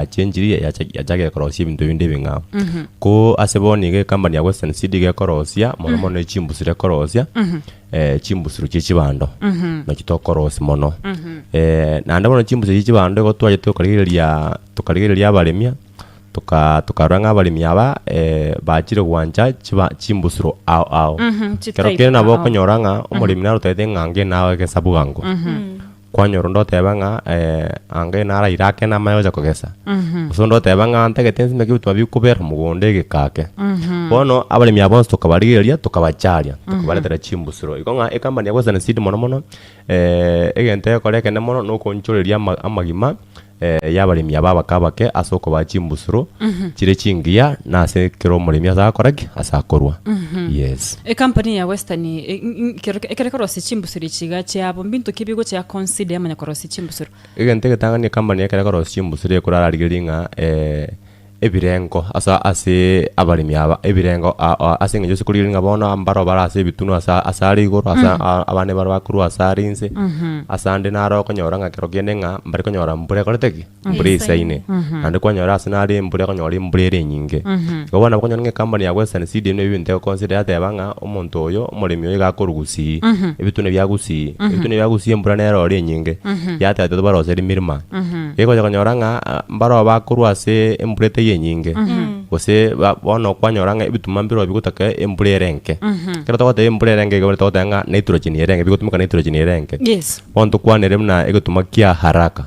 Yachenchirie yachakire korosia ebinto binde ebing'ao. Ko ase bono iga ecompany ya Western Seed iga ekorosia mono mono echimbusuro ekorosia chimbusuro chie chibando nachio tokorosia mono. Naende bono chimbusuro chie chibando igo twachete tokarigereria tokarigereria abaremia toka tokarora ng'a abaremi aba bachire gwancha chiba chimbusuro ao ao. Ekero kende nabo okonyora ng'a omoremi naro otagete ng'a ange naye egesa bwango. Kwanyora onde oteba ng'a anga naraire ake namanye gocha kogesa, gose onde oteba ng'a ntagete nsimeke ebituma bikobera mogondo egeka ake. Bono abaremi aba bonsi tokabarigereria tokabacharia, tokabaretera chimbusuro. Igo ng'a ecompany ya Western Seed mono mono, egento egekora ekenene mono na okoonchoreria ama amagima ya abaremi aba abake abake ase okobaa chimbusuro chire chingiya na ase kera omoremi ase agokora ki? Ase akorwa. Yes. Ecompany ya Western ekero ekero ekorosia chimbusuro echi iga chiabo mbinto ki bigochia consider yamanya korosia chimbusuro? Egento egetang'ani ecompany ekero ekorosia chimbusuro ekorararigereria ng'a ebirengo ase ase abaremi aba ebirengo ase eng'encho ase korigereria ng'a bono mbaro bare ase ebitunwa ase ase are igoro ase abande mbaro bakorwa ase are inse, ase ande naro okonyora ng'a kero kende ng'a mbari konyora mbura ekorete ki? Mbura eisaine. Naende kwanyora ase nare embura ekonyora embura ere enyinge. Igo bono nabo okonyora ng'a ecompany ya Western Seed eye ebinto egoconsider yateba ng'a omonto oyo omoremi oyo iga akorwa Gusii, ebitunwa bia Gusii, ebitunwa bia Gusii embura nero ore enyinge, yateba tiga tobaroserie milima. Egocha konyora ng'a mbaroo bakorwa ase embura etaiyo enyinge, gose ba bono kwanyora ng'a ebituma mbirobio bigotaka embura ere enke. Ekero togoteba embura ere enke iga togoteba ng'a nitrogen ere enke, bigotumeka nitrogen ere enke. Yes. Bono tokwanere buna egetuma kia haraka,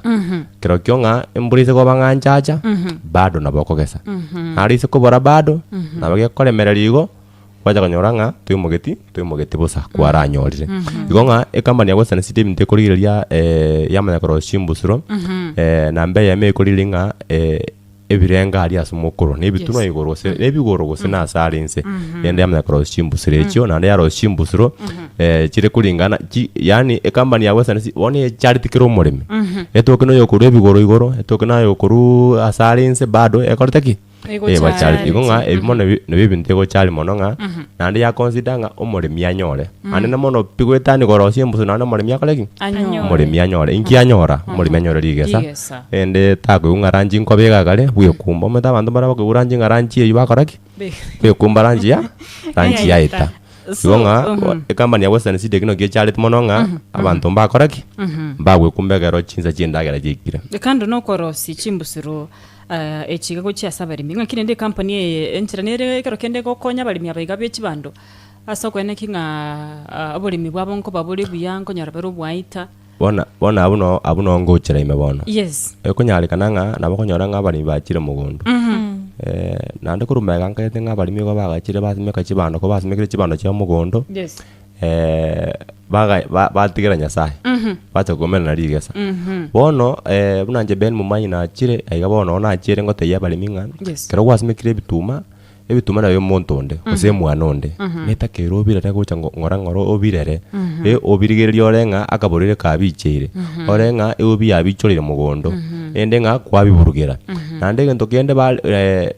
kerokio ng'a embura ase koba ng'a nchacha, bado nabo okogesa. Naro ase kobora bado, nabo gekoremereria igo. Gwacha konyora ng'a toimogeti toimogeti bosa kwaranyorire. Igo ng'a ecompany ya Western City ebinto ekorigereria yamanya korosia chimbusuro, namba eyemo ekorigereria ng'a ebirengo aria ase mokorwa na ebitunwa Yes. igoro gose na ebigoro gose na ase are inse. Rende yamanya korosia chimbusuro echio naende yarosia chimbusuro chire kuringana chi yaani ecompany ya Western City bono echareti kera omoremi. Etoke na oyokorwa ebigoro igoro, etoke na oyokorwa ase are inse bado ekorete ki? Egochari. Ebachari. Igo ng'a ebi mono ebi nabio ebinto egochari mono ng'a naende ya consider ng'a omoremi anyore. Naende mono pi goetania korosia embusu naende omoremi akore ki? Anyore. Omoremi anyore. Inki anyora? Omoremi anyore rigesa. Rigesa. Rende takoigwa ng'a ranchi nkobe iga kare bwekumba. Omanyete abanto mbare bakoigwa ranchi ng'a ranchi eywo bakora ki? Bekumba ranchi ya ranchi yaeta. Igo ng'a ecompany ya Western Seed ekio naki echareti mono ng'a abanto mbakora ki? Mbagwekumba ekero chinsa chi'endagera chiaikire. Kando nokorosia chimbusuro Echi iga gochia ase abaremi. Ng'aki rende ecompany eye enchera nere ekero kende egokonya abaremi aba iga be chibando ase okoeneki ng'a oboremi bwabo nkoba bore buya nkonyora bare obwaita. Bono bono abwo noo abwo noo ngochera ime bono. Yes. Ekonyarekana ng'a nabo okonyora ng'a abaremi bachire mogondo. Naende korwa magega nkaete ng'a abaremi igo bagachire basimeka chibando ko basimekire chibando chia mogondo. Yes. baga ba- batigera Nyasaye, bacha komenana rigesa. Bono buna inche Ben Momanyi nachire aiga bono noo nachiire ngotebia abaremi ng'a, Yes. ekero gwasimekire ebituma, ebituma nabio omonto onde, gose omwana onde, netakeire obirere gocha ngo ng'ora ng'ora obirere, eh obirigererie ore ng'a akaborere kabicheire, ore ng'a eubi yabichoreire mogondo, rende ng'a kwabiburugera. Naende egento kende ba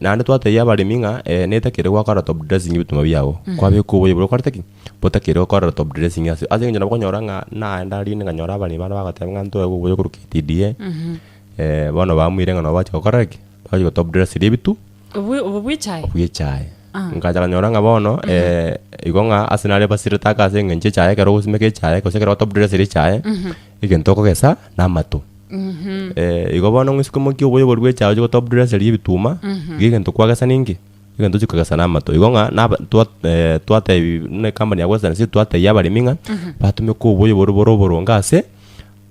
naende twatebia abaremi ng'a netakeire gwakora top dressing ebituma biago, kwabeka oboyo boria okorete ki? Botakeire gokora top dressing ase ase eng'encho nabo okonyora ng'a naenda rinde nkanyora abaremi bande bagoteba ng'a ntoegwe oboyo korwa KTDA, bono bamuire ng'a nabo bagochia gokora ki? Bagochia go top dressing ebitu. Obwe obo bw'echae? Bw'echae. Nkacha konyora ng'a bono igo ng'a ase nare basirete ake ase eng'encho echae ekero ogosimeka echae gose ekero top dressire echae, egento okogesa na amato. Igo bono ng'o isiko mokia oboyo boria bwa echae oche go top dresseria ebituma, iga egento kwagesa ninki? Egento ochi kogesa na amato. Igo ng'a naba twa twatebi buna ecompany ya Western Seed twatebia abaremi ng'a, batumeke oboyo boria bore oboronge ase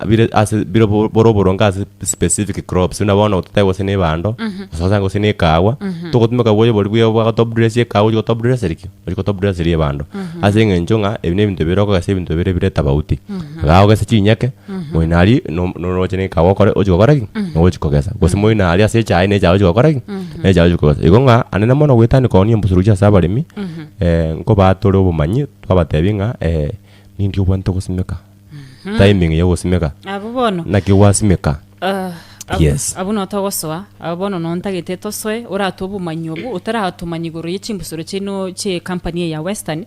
bire ase bire bore oboronge ase specific crops buna bono totebe gose na ebando, gose osange gose na ekahawa, togotumeka oboyo boria bwa bwa top dress ekahawa ochi go top dresseria ki? Ochi go top dresseria ebando. Ase eng'encho ng'a ebi na ebinto bire okogesa ebinto bire bire tofauti. Iga ogese chinyeke, moino aria no- noroche na ekahawa okore ochi gokora ki? Ochi kogesa. Gose moino aria ase echae na echae ochi gokora ki? Na echae ochi kogesa. Igo ng'a anene mono goetania koonia embusuro gochia ase abaremi, nkobaa tore obomanyi, twabatebia ng'a ninki obwenerete gosimeka. Timing ya ogosimeka. Abwo bono. Naki gwasimeka. Ah, abwo- Yes. abwo noo togosoa, abwo bono noo ntagete tosoe, oratwe obomanyi obwo, otaratomanya igoro ye chimbusuro chiaino chie ecompany eye ya Western,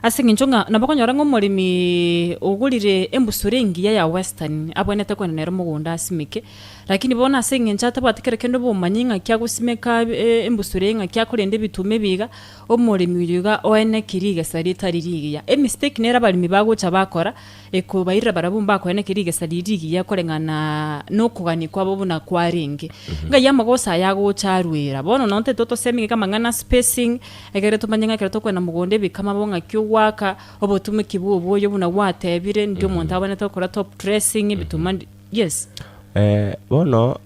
ase eng'encho ng'a nabo okonyora ng'a omoremi ogorire embusuro engiya ya Western, abwenerete kogenda nere mogondo asimeke, Lakini bono ase eng'encho atabwati kero kende obomanyi ng'aki agosimeka embusuro eye ng'aki akorenda ebituma ebi iga, omoremi oyo iga oeneki rigesa ritari rigiya. Emistake nere abaremi bagocha bakora, ekobairera barabwo mbakoeneki rigesa riri rigiya koreng'ana na okogania kwabo buna kwarenge. Ngai amagoso aya agocha arwera. Bono nonye totaete otosemie iga amang'ana spacing, ekere tomanye ng'a ekero tokoenda mogondo ebikama bo ng'aki ogoaka, obotumiki bwa obwoyo buna gwatebire, ndi omonto abwenerete gokora top dressing, ebituma ndi yes. Bono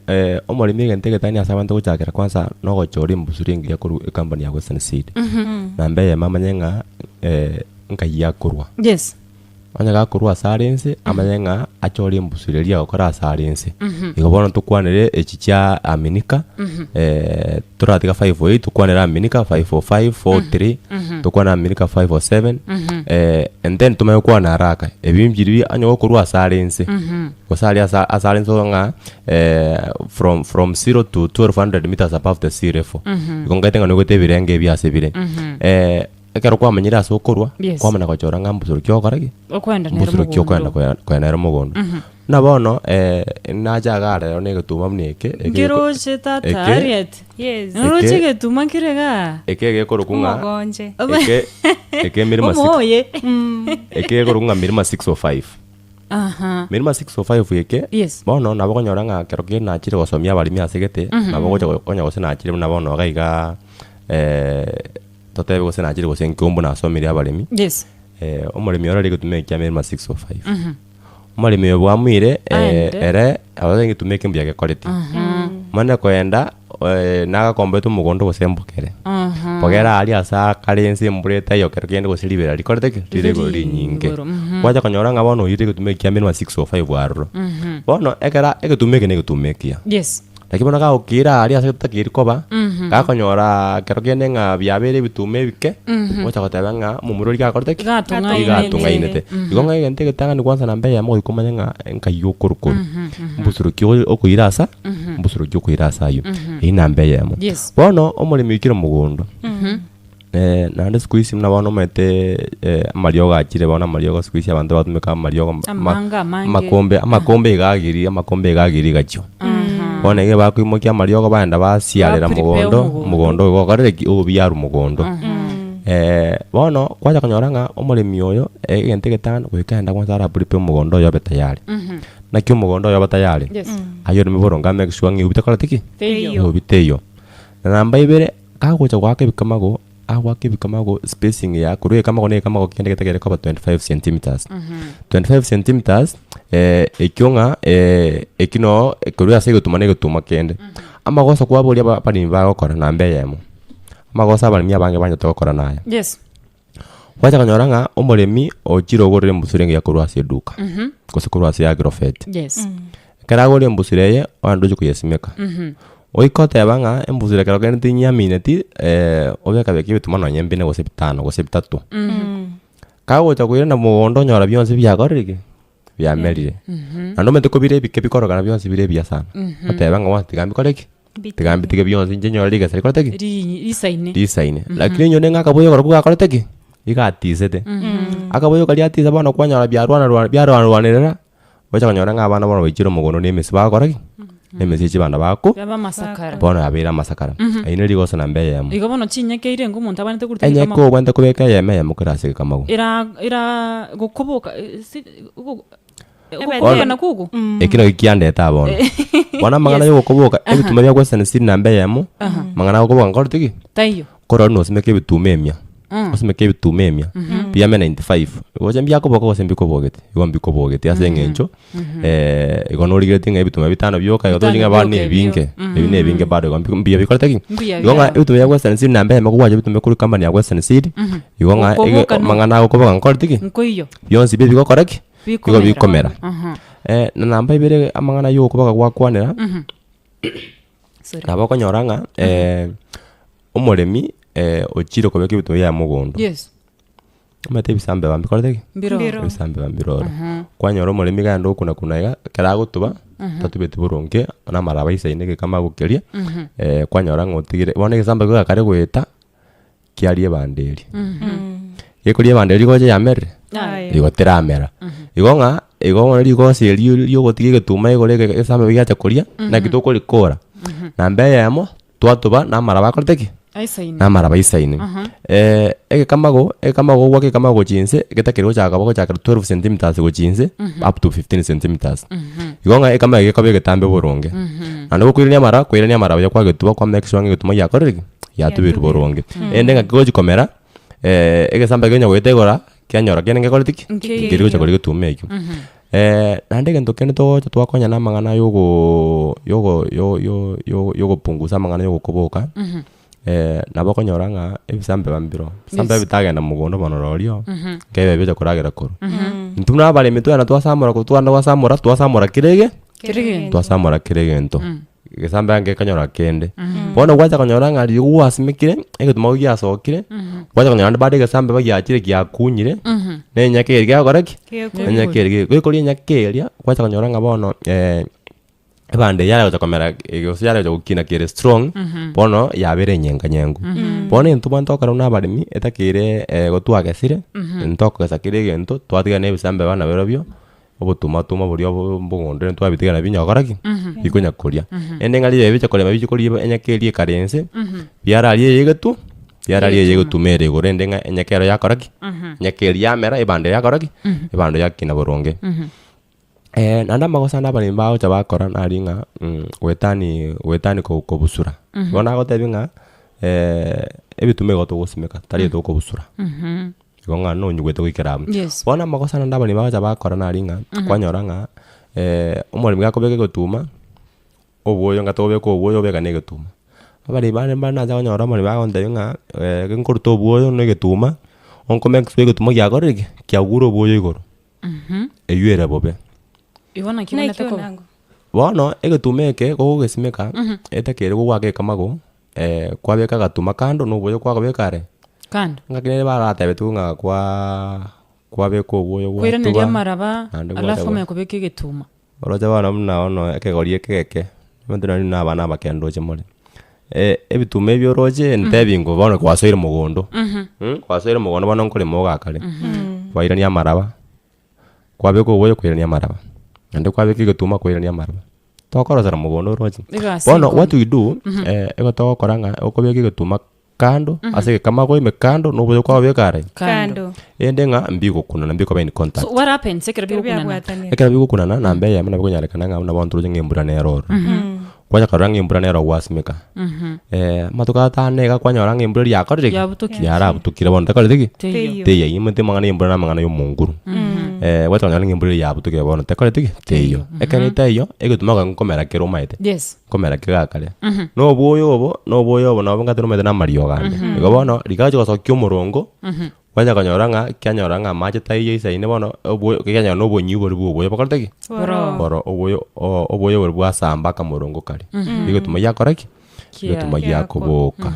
omoremi egento egetani ase abanto gochakera kwanza na ogochora embusuro engiya korwa ecompany ya Western Seed. Namba eyemo amanye ng'a nkai akorwa. Yes. Onye gakorwa ase are ense, amanye ng'a achore embusuro eria agokora ase are ense. Igo bono tokwanere echi chia Aminika, toratiga 508 tokwanere Aminika 505, 43, tokwane Aminika 507, and then tomanye gokwana haraka. Ebi mbiri onye gokorwa ase are ense, gose aria ase ase are ense ng'a from from zero to 1200 meters above the sea level. Igo nkaete ng'a nigote ebirenge ebi ase bire. Ekero kwamanyire ase okorwa, Yes. kwamanya gochora ng'a mbusuro ki ogokora ki? Okoenda nere Mbusuro ki okoenda mogondo. koya koenda nere mogondo. Buna bono nacha igaa rero na egetuma buna eke, eke geko- Nkeroche tata eke- Harriet. Yes. Noroche Eke- egetuma nkere igaa. eke gekorokwa ng'a Omogonche. eke eke mirima six Omoye. eke gekorokwa ng'a mirima 605. Aha. Mirima 605 eke, Yes. bono nabo okonyora ng'a ekero kende nachire gosomia abaremi ase gete, nabo ogocha konya gose nachire buna bono iga igaa Totebe gose nachire gose nkiombu nasomirie abaremi, Yes. eh, omoremi ore are gotumia ekiama erima 605. Omoremi oyo bwamuire eh, Aende. ere ababe egetuma eke mbuya gekoreti. Mane koenda eh, nagakombete omogondo gose mbokere. Aha. Bogere aria ase akare ense embura etaiyo kero kende gose ribera rikorete ki? Rire igoro rinyinge. Igoro, mhm. Gwacha konyora ng'a bono oirire egetuma ekiama erima 605 aroro. Bono ekera egetuma eke na egetuma ekiya. Yes. Naki bono gagokiira aria ase totakeiri koba, gakonyoraa kero kende ng'a biabeire ebituma ebike, gocha goteba ng'a omomura oria gakorete ki? Igatong'ainete. Igatong'ainete. Igo ng'a egento egetang'ani kwanza namba eyemo goika omanye ng'a nkai okorwa korwa. Mbusuro ki oyo okoira asa, mbusuro ki okoira ase aywo. Eywo namba eyemo. Yes. Bono omoremi oikire mogondo, naende siku hizi buna bono omanyete amariogo achire bono amariogo siku hizi abanto bagotumeka amariogo ma- Amange amange. amakombe amakombe iga agiri amakombe iga agiri gachio. Bono iga bakoimokia amariogo baenda basiarera Ba prepare mogondo, omogondo. omogondo oyo gokorire ki? Obiarwa mogondo. Bono kwacha konyora ng'a omoremi oyo, egento egetano goika aende kwanza ara prepare omogondo oye obe tayari. Naki omogondo oye obe tayari? Yes. Aywo oreme boronge a make sure ng'a eubi tekoreti ki? Teiyo. Eubi teiyo. Na namba ibere, Kagocha goaka ebikamago, agoaka ebikamago spacing ya korwa ekamago na ekamago kende getagere koba 25 centimeters. 25 centimeters, ekio ng'a ekio noo korwa ase egetuma na egetuma kende. Amagoso kwaboria aba abaremi bagokora namba eyemo, amagoso abaremi abange banyete gokora naya. Yes. Gwacha konyora ng'a omoremi ochire ogorire embusuro engiya korwa ase eduka, gose korwa ase agrovet. Yes. Ekero agorire embusuro eye, ogende ochie koyesimeka. Oike oteba ng'a embusuro ekero kende tinyiamineti obeka beka ebituma nonye mbine gose bitano gose bitato. Kagocha koirana mogondo onyora bionsi biakorire ki? Biamerire. Naende omanyete kobire ebike bikorokana bionsi bire ebiya sana. Oteba ng'a bono tiga mbikore ki? Tiga mbitige bionsi inche nyore rigesa rikorete ki? Ri- risaine. Risaine. Lakini onyore ng'a akaboyo korokwo gakorete ki? Iga atisete. Akaboyo karia atise bono kwanyora biarwana rwa biarwarwanerera, ocha konyora ng'a abana bono baichire omogondo na emesi bagokora ki? Na emesi ye chibanda bako Yaba amasakara. bono yabeire amasakara. Eyio nere rigoso namba eyemo. Igo bono chinyeke ire engo omonto abwenerete koruta Enyeke egekamago. obwenerete kobeka eyemo eyemo kera ase egekamago. Era era gokoboka eh, si ogo Ebe ogokoboka nakwo ogo? Eki naki kiandete aa bono. Bono amang'ana Yes. ya ogokoboka, ebituma bia Western City namba eyemo, amang'ana ya ogokoboka nkoreti ki? Taiyo. Korwa nosimeke ebituma emia, osimeke ebituma emia, biame 95, gocha mbiakoboka gose mbikobogeti, igo mbikobogeti ase eng'encho igo norigeretie ng'a ebituma bitano bioka igo Bitano tochi ng'a bado bioka na ebio. ebinge, ebi na ebinge bado igo mbi mbuya bikorete ki? Mbuya Igo ng'a biabo. ebituma bia Western Seed namba eyemo kobwacha ebituma korwa company ya Western Seed, igo ng'a ege Okoboka no- amang'ana agokoboka nkoreti ki? Nkoiyo. Bionsi bi bigokora ki? Igo Bikomera. bikomera. Aha. Na namba ibere amang'ana ya okoboka gwakwanera, Sorry. nabo okonyora ng'a omoremi ochire kobeka ebituma biaye mogondo, Yes. omanyete ebisambeba mbikorete ki? Mbiroro. Mbiroro. Ebisambeba mbiroro. Kwanyora omoremi iga aende okuna kuna iga, ekero agotuba, tatubeti boronge, na amaraba aisaine egekama agokeria, kwanyora ng'a otigire, bono egesambeba kegakare goeta, kiaria ebando eria. Gekoria ebando eria gocha yamerire? Aye. Igo teramera. Igo ng'a. igo bono rigoso erio riogotiga egetuma igoro ege egesambe giacha koria, naki tokorikora. Namba eyemo, twatuba na amaraba akorete ki? Aisaine. Na amaraba aisaine. Egekamago, egekamago ogwake egekamago gochia inse, getakeire gochaka gochakera 12 centimeters gochia inse, up to 15 centimeters. Igo ng'a ekamago gekoba egetambe boronge. Naende gokoirania amaraba, koirania amaraba buya kwagetuba kwa make sure ng'a egetuma giakorire ki? Giatuberwe boronge. Erinde ng'aki gochi komera, egesambe keria onye goeta igora, kianyora kende ngekoreti ki? Nkeiyo. Nkeri gocha koria egetuma ekio. Naende egento kende togocha twakonya na amang'ana yogo yogo yo- yo- yo- yogopungusa amang'ana yogokoboka, nabo okonyora ng'a ebisambe mbiroo, ebisambe Yes. bitagenda mogondo bono rorio, nkebe bigocha koragera korwa. Intwe buna abaremi twagenda twasamora korwa twagenda gwasamora, twasamora kera ege, Kera egento. twasamora kera egento. Egesambe ange gekanyora kende. Bono gwacha konyora ng'a riria gwasimekire, egetuma giasokire, gwacha konyora naende bado egesambe bagiachire giakunyire, na enyaka eria gekora ki? Gekoria. Enyaka eria gekoria enyaka eria, gwacha konyora ng'a bono ebando eyio yare gocha komera gose yare gocha gokina kere strong, bono yabere enyenganyengu. Bono intwe buna togokora buna abaremi, etakeire gotwagesire, ntokogesa kera egento, twatiga na ebisambe abana barobio. Obotumatuma boria obo mbogondo rende twabitiga nabio onye gokora ki? Bikonya koria. Rende ng'a rirorio bicha korema biche koria enyaka eria ekare inse, biararia eye egetu, biararia eye egetuma ere igoro rende ng'a enyaka ero yakora ki? Enyaka eria yamera ebando yakora ki? Ebando yakina boronge. Naende amagoso ande abaremi bagocha bakora nari ng'a goetani goetani ko- kobusura. Bono nagotebia ng'a ebituma igo togosimeka tari tokobusura. Igo ng'a nonyigwete goikera abwo. Yes. Bono amagoso naende abaremi bagocha bakora nari ng'a, kwanyora ng'a omoremi gakobeka egetuma, obwoyo ng'a tobeka obwoyo obeka na egetuma. Abaremi bande mbare nacha konyora omoremi agontebia ng'a nkoruta obwoyo na egetuma, onko make sure egetuma giakorire ki? Kiagure obwoyo igoro. Eywo ere bobe. Igo naki Naki obwenerete koba. onango? Bono, egetuma eke gogogesimeka, etakeire gogoaka ekamago, kwabeka agatuma kando na oboyo kwakobeka are, Kando. ng'aki nere baratebetigwe ng'a kwaa kwabeka oboyo Koiraneria gwatuba, amaraba, naende alafu gwacha omanye kobeka egetuma. Oroche bono buna bono ekegori eke egeke, ebinto nonye na abana abake ndoche more, ebituma ebi oroche ntebi ng'o bono kwasoire mogondo, kwasoire mogondo bono nkorema ogakare, kwairania amaraba, kwabeka oboyo kwairania amaraba, naende kwabeka egetuma kwairania amaraba, tokorosera mogondo oroche. Egasi Bono enkong'u. what we do, ego togokora ng'a okobeka egetuma kando, ase egekamago ime kando, na oboyo kwabobeka are? Kando. Erinde ng'a mbigokunana mbikoba in contact. So what happens ekero Ekero bigokunana? biabwatanire. Ekero bigokunana, namba eyemo nabo ekonyarekana ng'a buna bono toroche ng'a embura nere ororo. Kwanya korora ng'a embura nero gwasimeka, amatuko atano iga kwanyora ng'a embura eria yakorire ki? Yabutukire. Yarabutukire bono tekoreti ki? Teiyo. Teiyo. Teiyo, omanyete amang'ana ya embura na amang'ana ya omonguru. Gwacha konyora ng'a embura eria yabutukire bono tekoreti ki? Teiyo. Ekero etaiyo, egetuma ekero nkomera kere omanyete, Yes. nkomera kegakare. Na obwoyo obo, na obwoyo obo nabo ngate nomanyete na amariogo ande. Igo bono, rigacha gosokia omorongo, Kwanya konyora ng'a kianyora ng'a amache taiyo aisaine bono obwo kianyora na obonyiu boria bwa oboyo bokorete ki? Boro. Boro oboyo o- oboyo boria bwasamba akamorongo karia. Egetuma giakora ki? Egetuma Giakwa. giakoboka.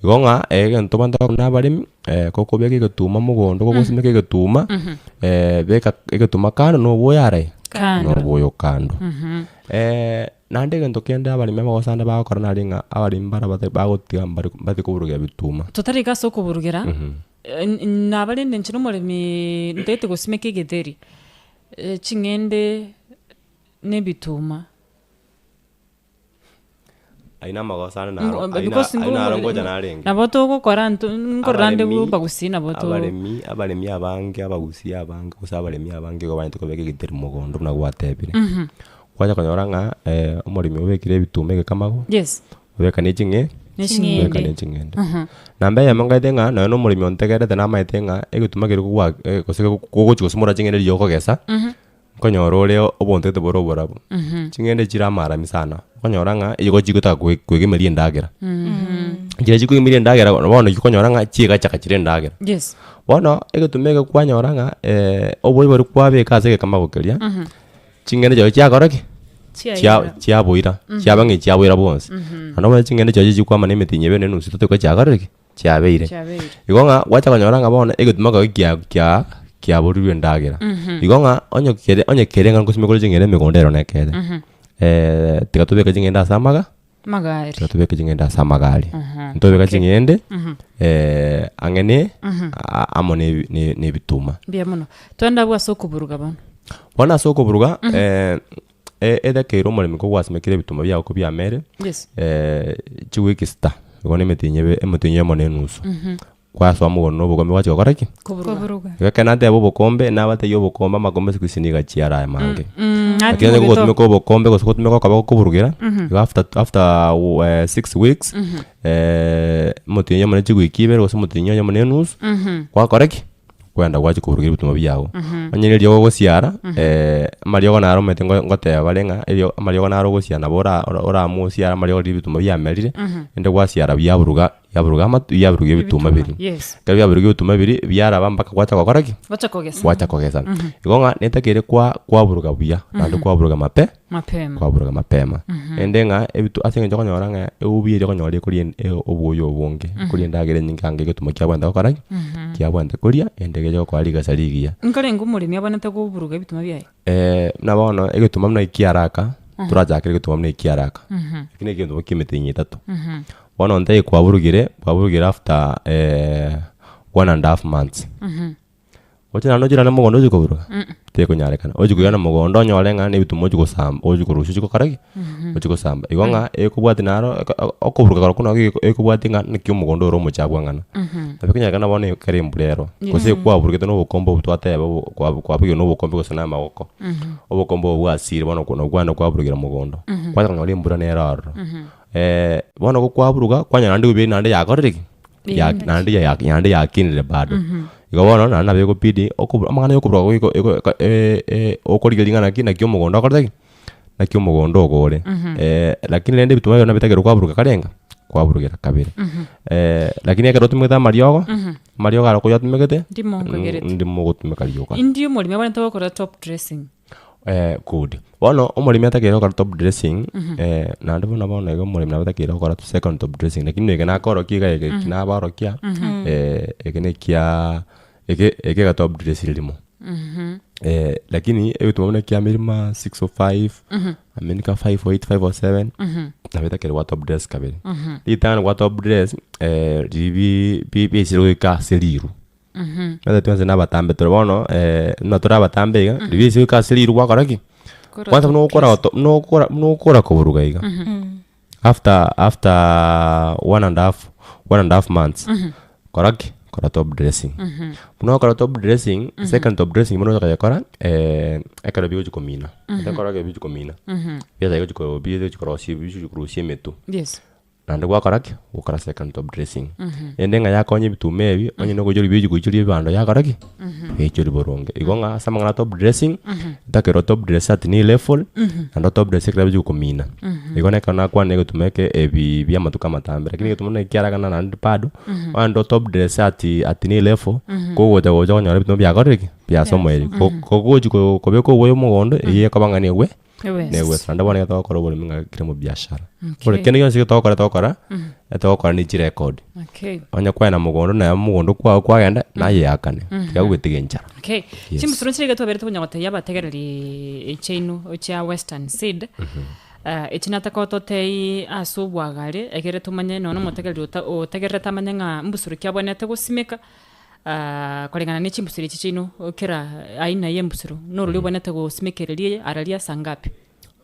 Igo ng'a egento abanto buna abaremi kokobeka egetuma mogondo kogosimeka egetuma, beka egetuma kando na oboyo are? Kando. Na oboyo kando. Naende egento kende abaremi amagoso ande bagokora nari ng'a abaremi mbare abate bagotiga mbare mbati koburugera bituma. Totarika ase okoburugera, naba rende inche na omoremi ntagete gosimeka egetheri, ching'ende na ebituma. Ayio na amagoso ande naro ayio na Because ayio naro ngo- ngocha narenge. nabo togokora nto nkorora ande Abaremi- abagusii nabo to abaremi abaremi abange abagusii abange gose abaremi abange igo banyete kobeka egitheri mogondo buna gwatebire. Kwacha konyora ng'a omoremi obekire ebituma egekamago, Yes. obeka ne ching'e Ne ching'ende. obeka ne ching'ende. Namba eyemo nkaete ng'a nonye na omoremi ontegerete namaete ng'a egetuma keria kogwa gose gogochi gosimora ching'ende riria okogesa, nkonyora ore obontete bore oborabu. Ching'ende chire amarami sana, okonyora ng'a igo chigotaka koe koegemeria endagera. Chiria chikoegemeria endagera bono naki okonyora ng'a chiegachaka chire endagera. Yes. Bono, egetuma eke kwanyora ng'a oboibori boria kwabeka ase egekamago keria. Ching'ende chiaye chiakora ki? Chia Chiaira. chiaboira, chiaba ng'a echiaboira bwonsi. Naende omanye ching'ende chiaye chikwama na emetienyi ebere na enusu etato igo chiakorire ki? Chiabeire. Chiabeire. Igo ng'a gwacha konyora ng'a bono egetuma ekero kia kia kiaborirwe endagera. Igo ng'a onye kere onye kere ng'a ngosimeka ore ching'ende emegondo ero nekere, tiga tobeke ching'ende ase amaga. Amagari. Tiga tobeke ching'ende ase amagari. Ntobeka Okay. ching'ende ang'e ne amo ne ebi- ne- ne ebituma. Mbuya mono. Twende abwo ase okoburuga bono. Bono ase okoburuga, edakeire omoremi kogwasimekire ebituma biago kobiamere, Yes. chiwiki sita, igo na emetienyi ebe emetienyi eyemo na enusu. Kwasoa mogondo na obokombe gwachia gokora ki? Koburuga. Koburuga. Igo ekero nateba obokombe, nabatebia obokombe amakombe siku hizi nigo achiare aya mange. Mm, Lakini onye gogotumeka obokombe gose gotumeka okoboko koburugera, igo after after 6 weeks, omotienyi oyomo ne chiwiki ibere gose omotienyi oyomo na enusu, gwakora ki? Kwenda gwachia koburugera ebituma biago. Onye na eriogo ogosiara, amariogo naro omanyete ngo ngoteba bare ng'a erio amariogo naro ogosiara nabo ora oraamue osiare amariogo riria ebituma biamerire, rende gwasiara biaburuga biaburuga amatu biaburuga ebituma biria. Yes. Ekero biaburuga ebituma biria, biaraba mpaka gwacha gokora ki? Gwacha kogesa. Gwacha kogesa. Igo ng'a netakeire kwa kwaburuga buya, naende kwaburuga mape Mapema. kwaburuga mapema. Naende ng'a ebitu ase eng'encho okonyora ng'a eubi eria okonyora ekoria en obwoyo obonge, ekoria endagera enyinge ange egetuma kiabwenerete gokora ki? Kiabwenerete koria, ende geche gokoa rigesa rigiya. Nkarenge omoremi abwenerete koburuga ebituma biaye? Buna bono egetuma buna ekiaraka, torachakere egetuma buna ekiaraka, eki na egento kia emetienyi etato. Bono ntaiyo kwaburugire, kwaburugire after one and half months. Oche naende ochirane mogondo ochie koburuga, tekonyarekana. Ochie koirana mogondo onyore ng'a na ebituma ochie gosamba ochie korusia ochie gokora ki? Ochie gosamba. Igo ng'a ekobwatia naro eko okoburuga korokwo nabo eko ekobwatia ng'a naki omogondo ore omochafu ang'ana. Nabo ekonyarekana bono ekero embura ero, gose kwaburugete na obokombe obwo twateba obo kwa kwabugia na obokombe gose na amagoko, obokombe obo bwasire bono nabwo kwagenda kwaburugera mogondo, kwacha konyora embura nere ororo. Bono igo kwaburuga, kwanyora naende ebibe naende yakorire ki? Ya naende ya naende yakinire bado. Igo bono naende nabo egobidi okobu amang'ana ya okoburuga goiko ego eko okorigereria ng'a naki naki omogondo okorete ki? Naki omogondo ogo ore. Lakini rende ebituma ebio nabitakeire kwaburuga karenga? Kwaburugera kabere. Lakini ekero otumegete amariogo, amariogo aro koyatumegete, Ndimo nkogerete. ndimo ogotumeka rioka. Indi omoremi abwenerete gokora top dressing? Good. Bono omoremi atakeire gokora top dressing, naende buna bono iga omoremi nabo atakeire gokora second top dressing, lakini eke nakorokia iga eke eki nabarokia, eke na ekiaa eke eke ega top dressire rimo. Lakini egetuma buna ekia mirima 605, aminka 508, 507, nabo etakeire gwa top dress kabere. Ritang'ani gwa top dress, riria bi- bi biaisire goika ase riru. Omanyete twensi na abatambe tore bono buna tore abatambe iga, riria ase goika ase riru gwakora ki? Kora Kwanza buna ogokora goto buna ogokora buna ogokora koburuga iga, after after one and half one and half months, kora ki? Kora top dressing. Buna ogokora top dressing, second top dressing bono ogocha koyekora ekero bigochi komina, ekero bigochi komina, biachaka gochi ko bigochi korosia bigochi korusia emetwe. Yes. Naende gwakora ki? Gokora second top dressing. Ende ng'a yakonya ebituma ebi, onye na ogoichoria bigochi goichoria ebibando yakora ki? Yaichoria boronge. Igo ng'a ase amang'ana a top dressing, ntakeire o top dress at knee level, naende o top dress ekero bigochi komina. Igo na ekero nakwanire egetuma eke ebi bia amatuko amatambe, lakini egetuma buna ekiaragana naende bado, ogende o top dress at at knee level, kogocha gocha okonyora ebituma biakorire ki? Biasomoire. Ko kogochi ko kobeka oboyo mogondo, eywo ekoba ng'a nigo Negwesa. Naende bono ekero togokora oboremi ng'a kere omobiashara. Okay. Ore kende gionsi togokora togokora, etogokora ne chirecord. Okay. Onye kwaenda mogondo naye mogondo kwao kwagenda, naye eakane. Tiga goetiga enchara. Okay. Yes. Chimbusuro nchire iga twaberete konya gotebia abategereri chiaino chia Western Seed. Ah, echi nataka ototei ase obwagare egere tomanye nonya omotegereri ota otegererete amanye ng'a mbusuro ki abwenerete gosimeka. koreng'ana ne chimbusuro echi chiaino, kera aina y'embusuro, norori obwenerete gosimekereria eye araria asa ngapi?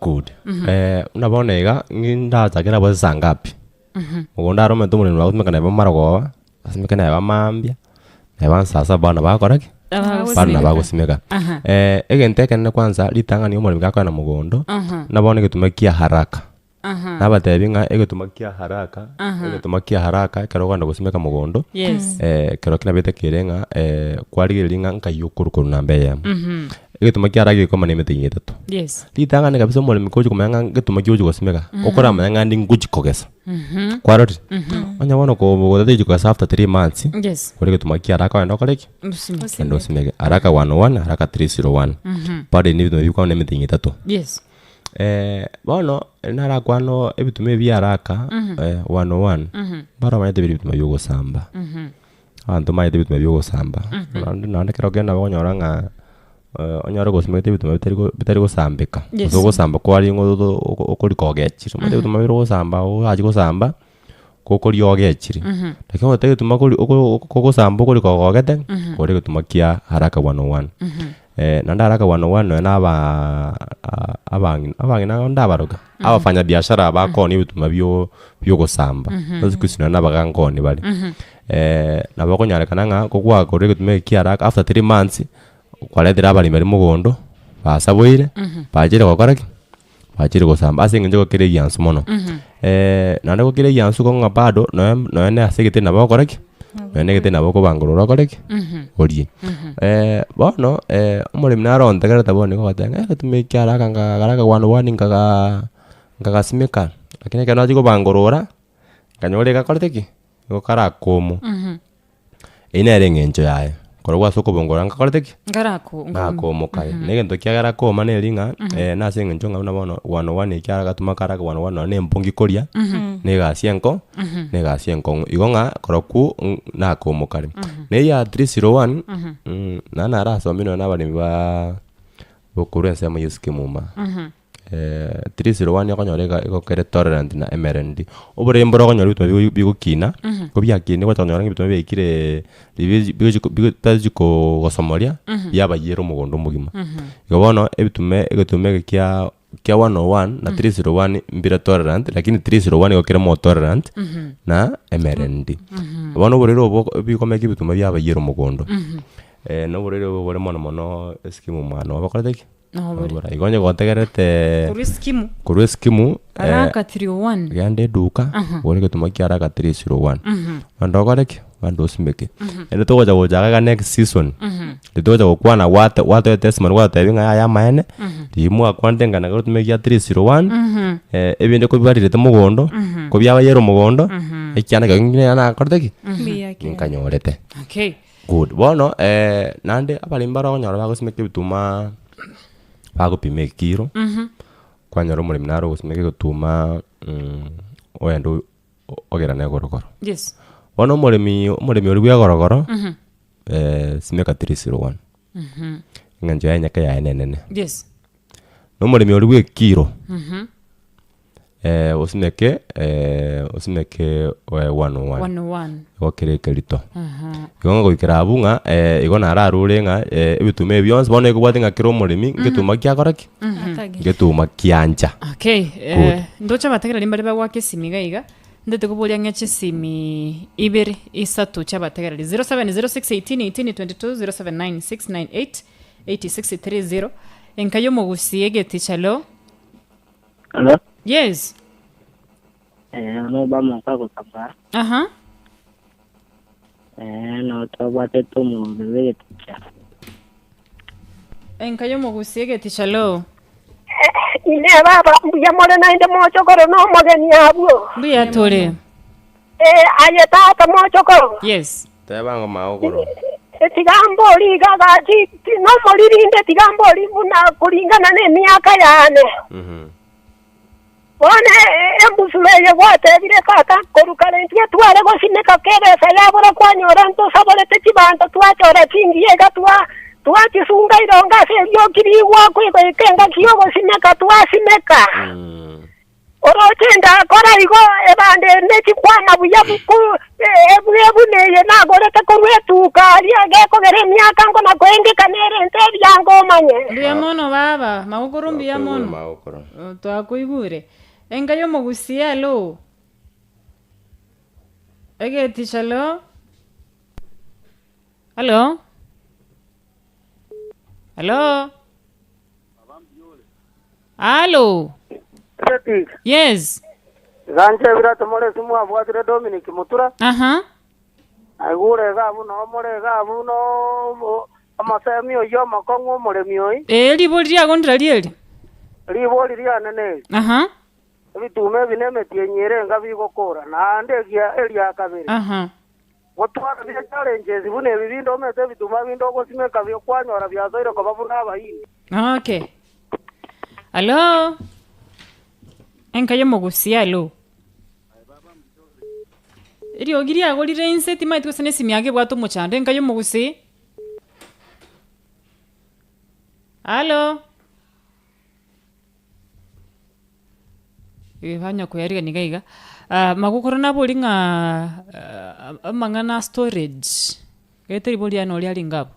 Good. Buna bono iga, ng'i ndachakere abwo ase saa ngapi? Obo ndare omanyete omoremi bagotumeka neba marogoba, asimeke neba mambia, neba saa saba bono bagokora ki? Bado nabo agosimeka. Aha. Egento ekenene kwanza, ritang'ani omoremi gakoenda mogondo, buna bono egetuma kia haraka. Nabatebi ng'a egetuma kia haraka, egetuma kia haraka ekero okogenda gosimeka mogondo, Yes. ekero ki nabete kere ng'a kwarigereria ng'a nkai okorwa korwa namba eyemo. Egetuma kia haraka gekoma na emetienyi etato. Yes. Ritang'ani kabisa omoremi kochi komanya ng'a ngetuma ki ogochi gosimeka, okoramanya ng'a ndi ngochi kogesa. Kwarorire? Onye bono ko otatichi kogesa after 3 months, Yes. kore egetuma kia haraka ogende okore ki? Osimeke. Ogende osimeke. Haraka 101, haraka 301. Bado ebi nebituma bikwana na emetienyi etato. Yes. Bono narakwane ebituma ebi biaraka one o one, mbaro bamanyete bire ebituma bia ogosamba, abanto mbamanyete ebituma bia ogosamba, naende naende ekero okogenda nabo okonyora ng'a onyore gosimegete ebituma bitari go bitari gosambeka, Yes. gose ogosamba kwarenge oto oko okorika ogechire, omanyete ebituma bire ogosamba orachi gosamba, gokoria ogechire, lakini onye tari egetuma kori oko kogosamba okorika ogogete, kore egetuma kia haraka one o one. Naende haraka one one nonya na abaa abang'ina abang'ina ndabaroka, abafanyabiashara bakoonia ebituma bio biogosamba, ase siku hizi nonya na abaga nkoonia bare. Nabo okonyarekana ng'a kogwakora egetuma eke kia haraka after 3 months, kwaretire abaremi baria mogondo, basaboire, bachire gokora ki? Bachire gosamba ase eng'encho gokera egiansu mono. Naende gokera egiansu igo ng'a bado nonya nonya na ase egete nabo okore ki? Nonya na egete nabo okobangorora okore ki? Orie. Bono omoremi naro ontegerete bono igo ogoteba ng'a egetuma eki kiaraka nka karaka one one nkagaa nkagasimeka, lakini ekero nachia kobangorora, nkanyora egakorete ki? Igo karakomo. Eyio nere eng'encho yaye, korwa ase okobongorora nkakorete ki? Nkarako- Nakomoka aye. Na egento kiagera koma neri ng'a nase eng'encho ng'a buna bono one one ekiagera agatuma kare aka one one nonye na embongi koria, na egasi enko, na egasi enkong'u. Igo ng'a korokwo nakomoka are. Na eya 301, naende narasomire nonye na abaremi baa bokorwa ensemo ya esike muma. 301 okonyora iga igo kere tolerant na emerendi. Oboremi mboro okonyora ebituma bigo bigokina, ko biakinire gwacha konyora ng'a ebituma biaikire ribi bigochi bigo bitari kogosomoria, biabayera omogondo omogima. Igo bono ebituma egetuma eke kia kia 101 na 301 mbire tolerant, lakini 301 igo kere more tolerant na emerendi. Bono oborwaire obo bikomeka ebituma biabayera omogondo, na oborwaire obo bore mono mono esike momwano obokorete ki? Nobore. Igo onye gotegerete Korwa esikimu. korwa esikimu eh, Haraka 301. genda eduka ogore egetuma kia haraka 301 ogende okore ki? Ogende osimeke. Ere togocha gocha iga next season, riria togocha gokwana gwate gwatoe testimony gwatotebia ng'a yaya amaene, riria mwakwanete ng'a naki otumeke gia 301, ebinde kobibarirete mogondo, kobiabayere omogondo, ekianda keria nginya nakorete ki? Mbuya kiane. Nkanyorete. Okay. Good. Bono naende abaremi bare okonyora bagosimeka ebituma bagopima ekiro, kwanyora omoremi nare ogosimeka egetuma oende o- ogera na egorogoro. Yes. Bono omoremi omoremi oria bwa egorogoro, simeka 301, eng'encho yaye enyaka yaye nenene. Yes. Na omoremi oria bwa ekiro, osimeke osimeke 101. 101. Igo kere ekerito. Igo ng'a goikera abwo ng'a igo nararure ng'a ebituma ebi bionsi bono ekobwate ng'a kera omoremi ngetuma ki akora ki? Atagete. Ngetuma kiancha. Okay, Good. ndoche abategereri mbare bagwaka esimi iga iga, ntete koboria ng'a chisimi ibere, isato chia abategereri, 0706181822, 0796988630, enka ya omogusii egeticha alo. Hello? Yes. Eh, ono Obama okagotamba. Aha. Eh, no twabwatete omorwani bw'egeticha. Enka y'omogusi egeticha alo. Inee baba, mbuya more naende mochokoro na omogeni abwo? Mbuya tore. Ee, aye tata mochokoro. Yes. Teba ng'a magokoro. Tiga mbori iga gaki, nomoriri inde tiga mbori buna kuringana nemiaka yane. Bono embusuro eye gwatebire tata, korwa kare intwe tware gosimeka kebesa yabora kwanyora ntosaborete chibanto twachora chingiya iga twa twachisunga irongo ase erioki rigwakwa goika engaki y'ogosimeka twasimeka. Oroche ndakora igo, ebando ere nechikwama buya buku, ebwe buna eye nagorete korwa etuka aria, gekogera emiaka nkona koengeka nerente ebiango omanye. Mbuya mono baba, magokoro mbuya Twakoigure mono. magokoro. Oh, Twakoigure. Enka y'omogusia alo. Egeticha alo. Alo. Alo. Alo. Cedric, Yes. Gancha ebirato more ase mwabwatire Dominic Mutura, Aha. naigure iga abwo noo more iga abwo noo omosemi oyio omokong'u omoremi oyi. Ee, ribori riago ndirari eri? Ribori riane neri, Aha. Ebituma ebi nemetienyi ere enga bigokora, naende egia eria kabere. Aha. Gotwara bire challenges buna ebi binde omete ebituma binde ogosimeka kwanyora biasoire koba buna abahindi. Okay. Alo. Enka y'omogusia alo. Eriogi riago rire inse timaeti gose na esimi yago ebwate omochando enka y'omogusii. Alo. Eh banya koyarigania iga iga, magokoro nabori ng'a amang'ana a storage, gete ribori riane oria ringa abwo.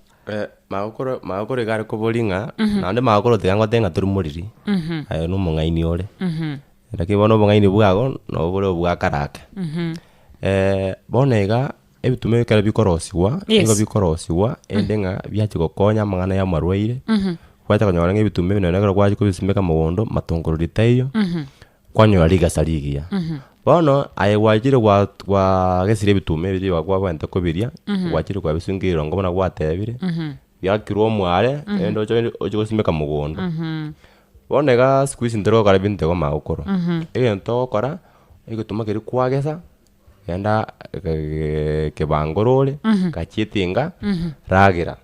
Magokoro magokoro iga are koboria ng'a, naende magokoro tiga ngote ng'a tori moriri, aye na omong'aini ore. Lakini bono obong'aini bwago, nabo bore obwa kare ake. Bono iga, ebituma ekero bikorosiwa, nigo bikorosiwa erinde ng'a biachia gokonya amang'ana ya amarwaire, gwacha konyora ng'a ebituma ebi nonye ekero gwachia kobisimeka mogondo, matongorori taiyo, kwanyora rigesa rigiya. Bono aye gwachire gwa gwagesire ebituma ebi riroba kwabwenerete kobiria, gwachire kwabisunga erongo buna gwatebire, biakirwe omware, erinde oche oche gosimeka mogondo. Bono igaa siku hizi ntori gokora binto igo magokoro, egento togokora, egetuma keria kwagesa, genda kebangorore, gachia etinga, ragera.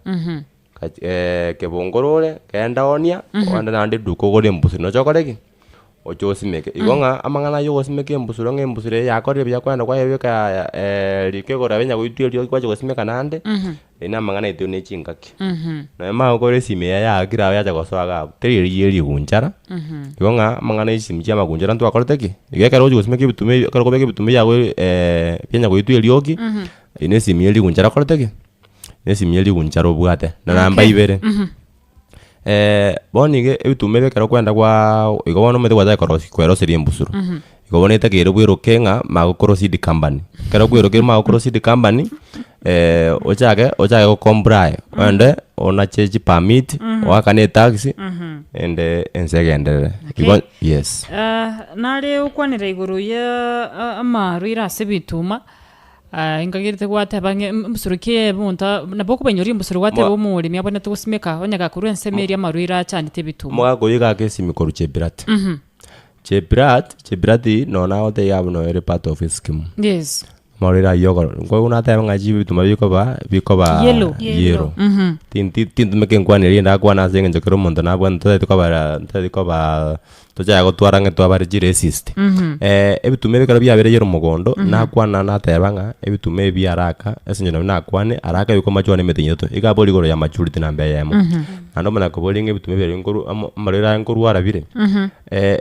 Kebongorore, genda oonia, ogende naende eduka ogore embusuro noche okore ki? Oche osimeke. Igo ng'a amang'ana aywo ogosimeka embusuro ng'a embusuro eye yakorire buya kwagenda kwayebeka riko igoro yabe nyagoitwa eriogi kwacha gosimeka naende, eywo na amang'ana aito ne chingaki. Nonya omanye gokora esimi eye yaakire abwo yacha gosoa iga abwo, teri eria ye rigunchara, igo ng'a amang'ana ya chisimi chia amagunchara ntwakorete ki? Igo ekero ogochi gosimeka ebituma ebi ekero okobeka ebituma biago bia nyagoitwa eriogi, eywo na esimi ye rigunchara okorete ki? Nesimi ye rigunchara obwate, na namba ibere, bono iga ebituma ebi ekero kwenda kwaa igo bono omanyete gwachaka korosia kweroseria embusuro, igo bono etakeire bweroke ng'a magokoro seed company, ekero kwerokire magokoro seed company, ochake ochake go comply, ogende onache chipermit, oakane etax, ende ense egenderere, igo yes. Nare okwanera igoro ya amarwaire ase ebituma. Inkagerete gwateba ng'a embusuro ki omonto nabo okobainyoria embusuro gwateba Mo- omoremi abwenerete gosimeka onye gakorwa ensemo eria amarwaire achandete ebituma. Omogaka oyio iga agesimi korwa Chepirat. Chepirat, Chepirat nonya nagotebia abwo noyo ere part of eskimu. Yes. Amarwaire ayio okoro nkoigwa nateba ng'a chibituma bikoba bikoba Yellow. yellow. Tin- tintumeka enkwana eria ndakwane ase eng'encho kera omonto nabwate ntotagete kobara ntotagete kobaa Tochake gotwara ng'a twabare chiracist. Ebituma ebi ekero biabereire omogondo, nakwana nateba ng'a ebituma ebi biaraka, ase eng'encho nabio nakwane, araka ebiko amachwane emetienyi etato, iga abori igoro ya maturity namba eyemo. Naende omanye koboria ng'a ebituma ebi nkoru amo amarwaire aya nkorwara bire,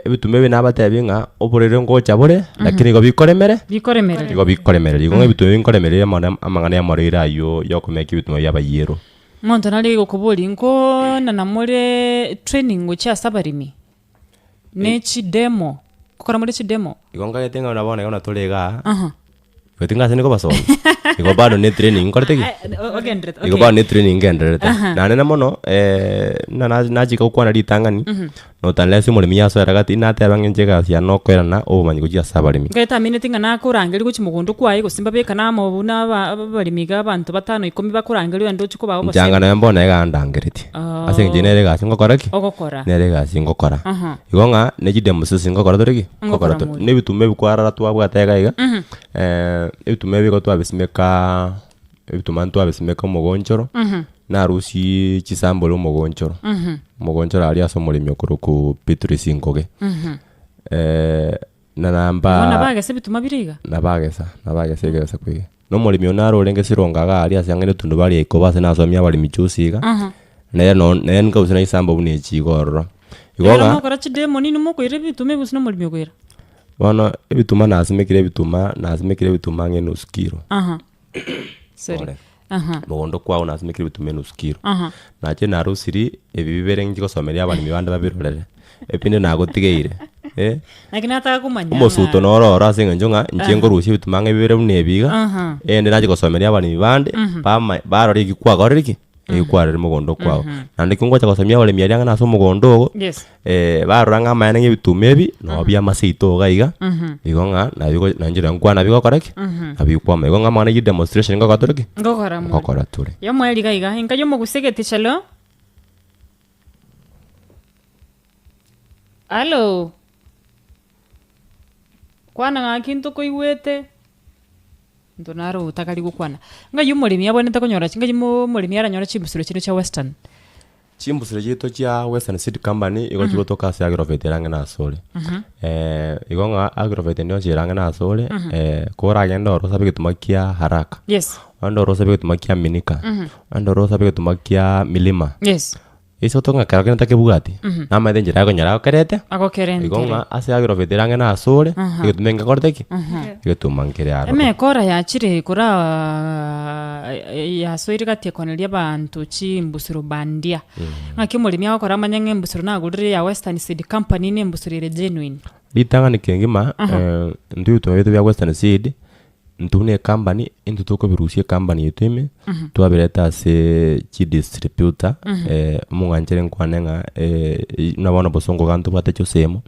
ebituma ebi nabatebie ng'a oborwaire ngocha bore, lakini igo bikoremere, Bikoremereri. igo bikoremereri. Igo ng'a ebituma ebi nkoremereria amang'ana amang'ana ya amarwaire aywo ya okomeka ebituma biaba yellow. Omonto nare gokoboria, Nkoenana more training gochia ase abaremi? Ne chidemo, nkokora more chidemo? Igo nkagete ng'a buna bono iga buna tore igaa, Aha. igo ting'ase nikobasomia, igo bado ne training nkorete ki? Ogenderete, Igo okay. bado ne training ngendererete. Aha. Naende na mono, buna na- nachika gokwana ritang'ani, not unless omoremi yasoera gati, nateba ng'a inche egasi yane nokoerana obomanyi gochia ase abaremi. Nkaye taamineti ng'a nakorangeria gochia mogondo kwaye, gose mbabekane amo buna aba abaremi iga abanto batano ikomi bakorangeria ogende ochie kobaa obosemi. Nchanga nonya mbono iga andangeretie. Ase eng'encho nere egasi ngokora ki? Ogokora. Nere egasi ngokora. Aha. Igo ng'a ne chidemonstration ngokora tore ki? Ngokora Ngokora tore. more. Na ebituma ebi kwarora twabwate iga iga, ebituma ebi igo twabisimeka ebituma ntwabisimeka omogonchoro, narusie chisambore omogonchoro, omogonchoro aria ase omoremi okorokwa Beatrice Ngoge. Na Igo namba nabagesa ebituma bire iga? nabagesa, nabagesa egesa kwega. Na omoremi one naro orenge sironga iga aria ase ang'e na etundubari ya ikoba ase nasomia abaremi juzi iga, nere no nere nkarusia na chisambo buna echi iga ororo. Igo Ekero ng'a mokora chidemo ninwe mokoira ebituma ebi gose na omoremi okoira? bono ebituma nasimekire ebituma, nasimekire ebituma ang'e nusu kilo. Aha. Sorry. Pole. Aha. Mogondo kwao nasimekire ebituma enusu kilo. Aha. Nachire narusiri ebi bibere nchi gosomeria abaremi bande babirorere, ebinde nagotigeire eh. Naki nataka komanya ng'a- Omosuto noro oro ase eng'encho ng'a inche nkorusia ebituma ng'a bibere buna ebi iga, Aha. erinde nache gosomeria abaremi bande, bama barore eki kwakorire ki? Eki kwarorire mogondo kwao. Naende ekio ngocha gosomia abaremi aria ang'e nase omogondo ogo, Yes. barora ng'a amaene ng'a ebituma ebi, noo biamase ito iga iga, igo ng'a nabio nainche nabo nkwana bigokora ki? Nabio bikwama. Igo ng'a amang'ana ya demonstration ngokora tore ki? Ngokora more. Ngokora tore. Yomoerio iga iga, enka y'omogusii egeticha lo. Hallo. Kwana ng'aki ntokoigwete, Monto naro otakari gokwana. Ng'ai omoremi abwenerete konyora chi, ng'ai mo omoremi aranyore chimbusuro chiria chia western? Chimbusuro chiaito chia Western Seed Company igo chigotoka ase agrovet ere ang'e na asore. Igo ng'a agrovet ende yonsi ere ang'e na asore, koragende ororo osabe egetuma kia haraka, Yes. ogende ororo osabe egetuma kia minika, ogende ororo osabe egetuma kia milima. Yes. Ase otoka ng'a kero kende takebwati, namaete enchera akonyora agokerete, igo Agokerentere. ng'a ase agrovet ere ang'e na asore, egetuma ngekorete ki? Egetuma nkere aroro. Emekora yachire koraa yasoire gati ekoneria abanto chimbusuro bandia. Ng'aki omoremi agokora amanye ng'a embusuro nagorire ya Western Seed Company ne embusuro ere genuine. Ritang'ani kengima, intwe ebituma biaito bia Western Seed, Intwe buna ecompany, intwe tokobirusia ecompany yaito ime, twabireta ase chidistributor, omong'anchera nkwane ng'a buna bono bosongo iga ntobwate Josemo,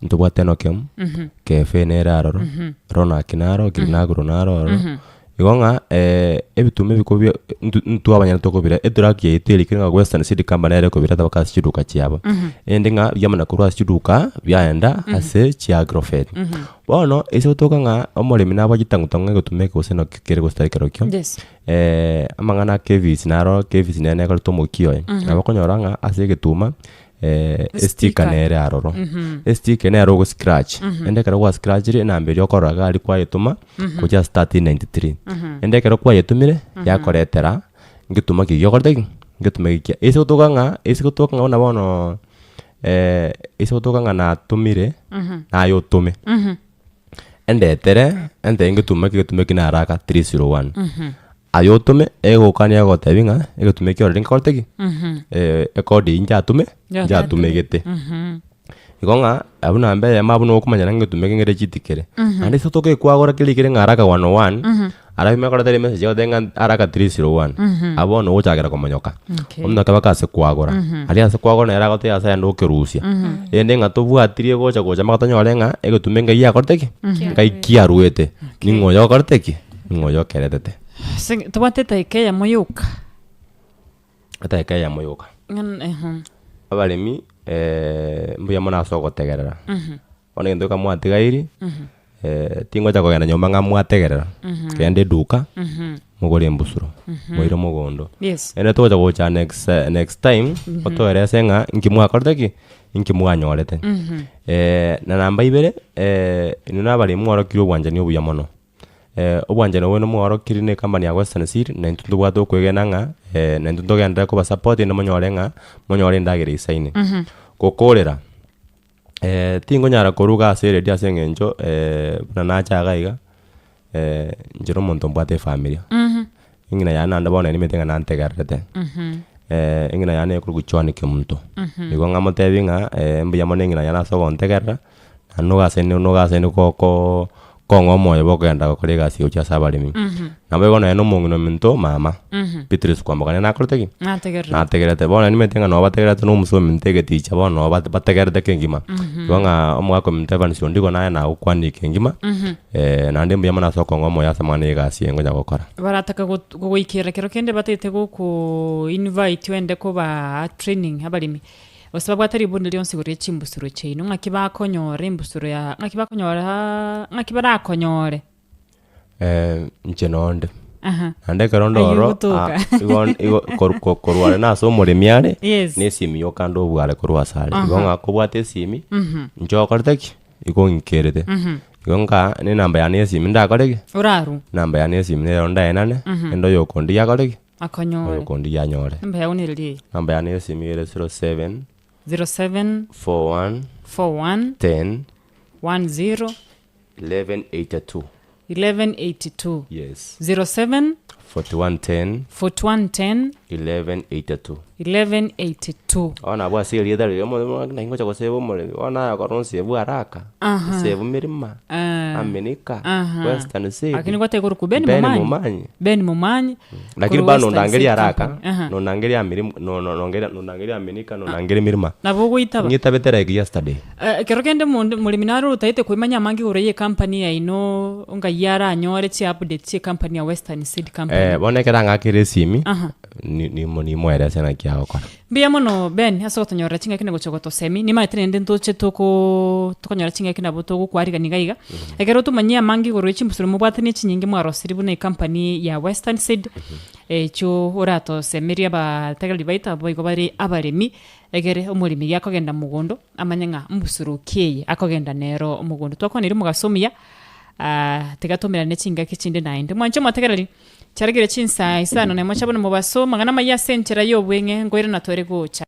ntobwate Enokem, Kefe nere aroro, Ronaki naro, Green Agro naro ororo, igo ng'a ebituma ebi kobia intwe intwe abanyene tokobira etruck yaito erikire ng'a Western Seed Company nere ekobireta mpaka ase chiduka chiabo. Erinde ng'a biamanya korwa ase chiduka biaenda ase chiagrovet. Bono ase gotoka ng'a omoremi nabo chitang'u-tang'u egotumeka gose naki kere gose tari kerokio, Yes. amang'ana a KVC naro KVC nere nekorete omokia oye. Nabo okonyora ng'a ase egetuma estika Estika. nere aroro. Estika nere ogo scratch, naende ekero gwa scratchire enamba eria okorora iga aria kwayetoma, gochia ase 1393. Naende ekero kwayetomire, yakoretera ngetuma keyio okorete ki? Ngetuma ekia. Ase gotoka ng'a ase gotoka ng'a buna bono ase gotoka ng'a natomire, naye otome, endetere, entebie ngetuma eki egetuma eki naraka 301. Aye otome, egokania egotebia ng'a egetuma eki ororire ngekorete ki? Ekodi eywo nchatume, nchatumegete. Igo ng'a abwo namba eyemo abwo nigo okomanya ng'a egetuma eke ngere chiti kere. Naende ase toka ekwagora keria kere ng'a haraka 101, arabi mekorete emessage egoteba ng'a haraka 301, abwo bono ogochakera komonyoka. Okay. Omonyoke mpaka ase kwagora. Aria ase kwagora nere agotebia ase aye okerusia. Rende ng'a tobwatirie gocha gocha mpaka tonyore ng'a egetuma ngai giakorete ki? Ngai kiaruete. Ning'o oyo okorete ki? Ning'o oyo okeretete. Ase tobwate edaika eyemo yoka. Edaika eyemo yoka. Ng'a ehe. Abaremi mbuya mono ase ogotegerera. Bono egento geka mwatigairi, tingocha kogenda nyomba ng'a mwategerera, genda eduka, mogore embusuro, moire mogondo. Yes. Naende togocha gocha next next time, otoerese ng'a inki mwakorete ki? Inki mwanyorete. Na namba ibere, inwe na abaremi mwaorokirie obwanchani obuya mono. Obwanchani obwo mwaorokirie na ecompany ya Western Seed, na intwe ntobwate okwegena ng'a na intwe ntogenderere kobasupport naende monyore ng'a monyore endagera eisaine. Gokorera, tingonyara koruga ase eredio ase eng'encho buna nacha iga iga, inche na omonto mbwate efamilia, eng'ina yane naende bono nimanyete ng'a nantegererete, eng'ina yane ekorokwa Joan Kemunto, nigo ng'amotebi ng'a mbuya mono eng'ina yane ase ogontegerera, naende nogasaine nogasaine koko kong'a omoyo bwa okogenda gokora egasi gochia ase abaremi. Naboigo nonye na omong'ina ominto mama, Beatrice Kwamboka nere nakorete ki? Nategererete. Nategererete. Bono nimanyete ng'a nabo bategererete na omosa ominto egeticha bono nabo bat bategererete kengima. Igo ng'a omogaka ominto Evans Ondigo naye nagokwanire kengima, naende mbuya mono ase okong'a omoyo ase amang'ana ya egasi eye ngonya gokora. Barataka got gogoikera kero kende batagete gokoo invite oende kobaa training abaremi. Gose babwate ribuni rionsi igoro ye chimbusuro chiaino, ng'aki bakonyora embusuro ya ng'aki bakonyoraa ng'aki barakonyore. Inche nonde. Aha. Naende ekero Ayio ndoro ogotoka. ah, igo igo koru ko- korwa are nase omoremi are, Yes. na esimi yoka nde obware korwa ase are. Igo Aha. ng'a kobwate esimi, inche okorete ki? Igo ong'ikerete. Igo nka na enamba yane ya esimi ndakore ki? Orarwe. Enamba yane ya esimi nero ndaenane, ende oyokondigia akore ki? Akonyore. Oyokondigia anyore. Namba yao nereri eye? Namba yane y'esimi ere 07 07 41 41 10 10 1182. 1182. Yes. 07 41 10 41 10 1182. 1182. Bono abwo ase erieta riria omonto naki ngocha goseba omoremi, bono aye okore onsebu haraka, Aha. nsebu mirima, Ah. aminika, Aha. western seed, Lakini gwateba korokwa Ben Ben Momanyi. Momanyi. Ben Momanyi. Lakini korwa bado Western nondangeria Seed haraka, Company. Aha. nondangeria mirima, no- no- nongeria nondangeria aminika, nondangeria mirima. Nabo ogoitaba. Ng'itabete like yesterday. Eh, ekero kende omonde omoremi naro otaete koimanya amange igoro ye company yaino ngai aranyore chi update chie company ya Western Seed Company. Eh, bono ekero ang'akere esimi, Aha. ni- nimo nimoerese naki agokora. Mbuya mono Ben ase ogotonyorera chingaki na gocha gotosemi, nimanyete naende ntoche tokoo tokonyora chingaki nabo togokwarigania iga iga. Ekero otomanyie amange igoro ye chimbusuro mobwatanie chinyinge mwarosirie buna ecompany ya Western Seed, echio oratosemerie abategereri baito abwo igo bare abaremi, egere omoremi gakogenda mogondo amanye ng'a mbusuro ki eye akogenda nero mogondo. Twakwanire omogaso omuya, tiga tomerane chingaki chinde naende. Mwanche omotegereri. Chiaregire chinsaa isano nemo chia bono mobaso, amang'ana amaya ase enchera y'obweng'e nkoirana tore gocha.